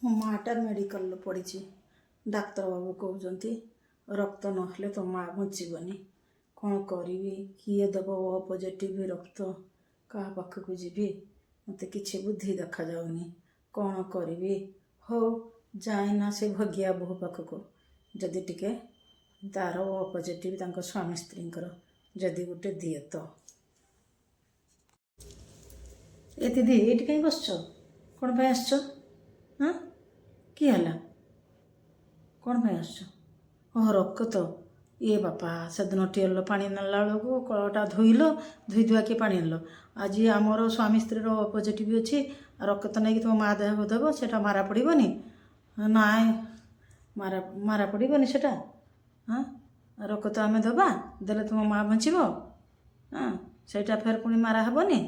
ମୋ ମାଆଟା ମେଡ଼ିକାଲରେ ପଡ଼ିଛି। ଡାକ୍ତରବାବୁ କହୁଛନ୍ତି ରକ୍ତ ନହେଲେ ତୋ ମାଆ ବଞ୍ଚିବନି। କ'ଣ କରିବି? କିଏ ଦେବ ଓ ପଜିଟିଭ୍ ରକ୍ତ? କାହା ପାଖକୁ ଯିବି? ମୋତେ କିଛି ବୁଦ୍ଧି ଦେଖାଯାଉନି। କ'ଣ କରିବି? ହଉ ଯାଏଁ ନା ସେ ଭଗିଆ ବୋହୂ ପାଖକୁ, ଯଦି ଟିକେ ତାର ଓ ପଜିଟିଭ୍ ତାଙ୍କ ସ୍ୱାମୀ ସ୍ତ୍ରୀଙ୍କର ଯଦି ଗୋଟେ ଦିଏ ତ। ଏ ଦିଦି, ଏଇଠି କାହିଁ ବସିଛ? କ'ଣ ପାଇଁ ଆସିଛ? ହଁ, କି ହେଲା? କ'ଣ ପାଇଁ ଆସିଛ? ଓହୋ, ରକ୍ତ। ଇଏ ବାପା, ସେଦିନ ଟିଅଲ ପାଣି ନେଲା ବେଳକୁ କଳଟା ଧୋଇଲ, ଧୋଇ ଧୁଆକି ପାଣି ଆଣିଲ। ଆଜି ଆମର ସ୍ୱାମୀ ସ୍ତ୍ରୀର ପଜିଟିଭ୍ ଅଛି, ରକ୍ତ ନେଇକି ତୁମ ମା ଦେହକୁ ଦେବ, ସେଇଟା ମାରା ପଡ଼ିବନି? ନାଇଁ, ମାରା ମାରା ପଡ଼ିବନି ସେଇଟା। ହଁ, ରକ୍ତ ଆମେ ଦେବା, ଦେଲେ ତୁମ ମା ବଞ୍ଚିବ। ହଁ, ସେଇଟା ଫେର ପୁଣି ମାରା ହେବନି?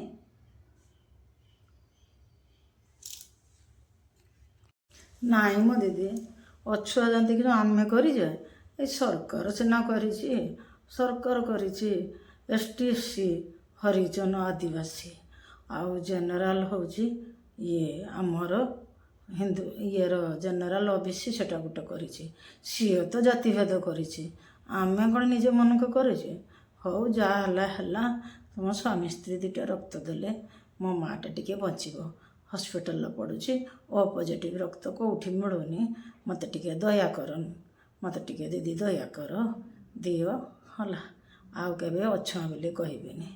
ନାଇଁ ମୋ ଦିଦି, ଅଛୁଆ ଜାନ୍ତି କି ଆମେ କରିଛେ? ଏ ସରକାର ସିନା କରିଛି। ସରକାର କରିଛି ଏସ୍ ଟି, ଏସ୍ ସି, ହରିଜନ, ଆଦିବାସୀ ଆଉ ଜେନେରାଲ ହେଉଛି ଇଏ ଆମର ହିନ୍ଦୁ ଇଏର ଜେନେରାଲ ଓ ବି ସି, ସେଇଟା ଗୋଟେ କରିଛି। ସିଏ ତ ଜାତିଭେଦ କରିଛି, ଆମେ କ'ଣ ନିଜ ମନକୁ କରିଛେ? ହଉ, ଯାହା ହେଲା ହେଲା। ତୁମ ସ୍ୱାମୀ ସ୍ତ୍ରୀ ଦୁଇଟା ରକ୍ତ ଦେଲେ ମୋ ମାଆଟା ଟିକେ ବଞ୍ଚିବ। ହସ୍ପିଟାଲରେ ପଡ଼ୁଛି, ଓ ପଜିଟିଭ୍ ରକ୍ତ କେଉଁଠି ମିଳୁନି। ମୋତେ ଟିକେ ଦୟା କର, ମୋତେ ଟିକେ ଦିଦି ଦୟା କର, ଦିଅ ହେଲା। ଆଉ କେବେ ଅଛୁଆଁ ବୋଲି କହିବିନି।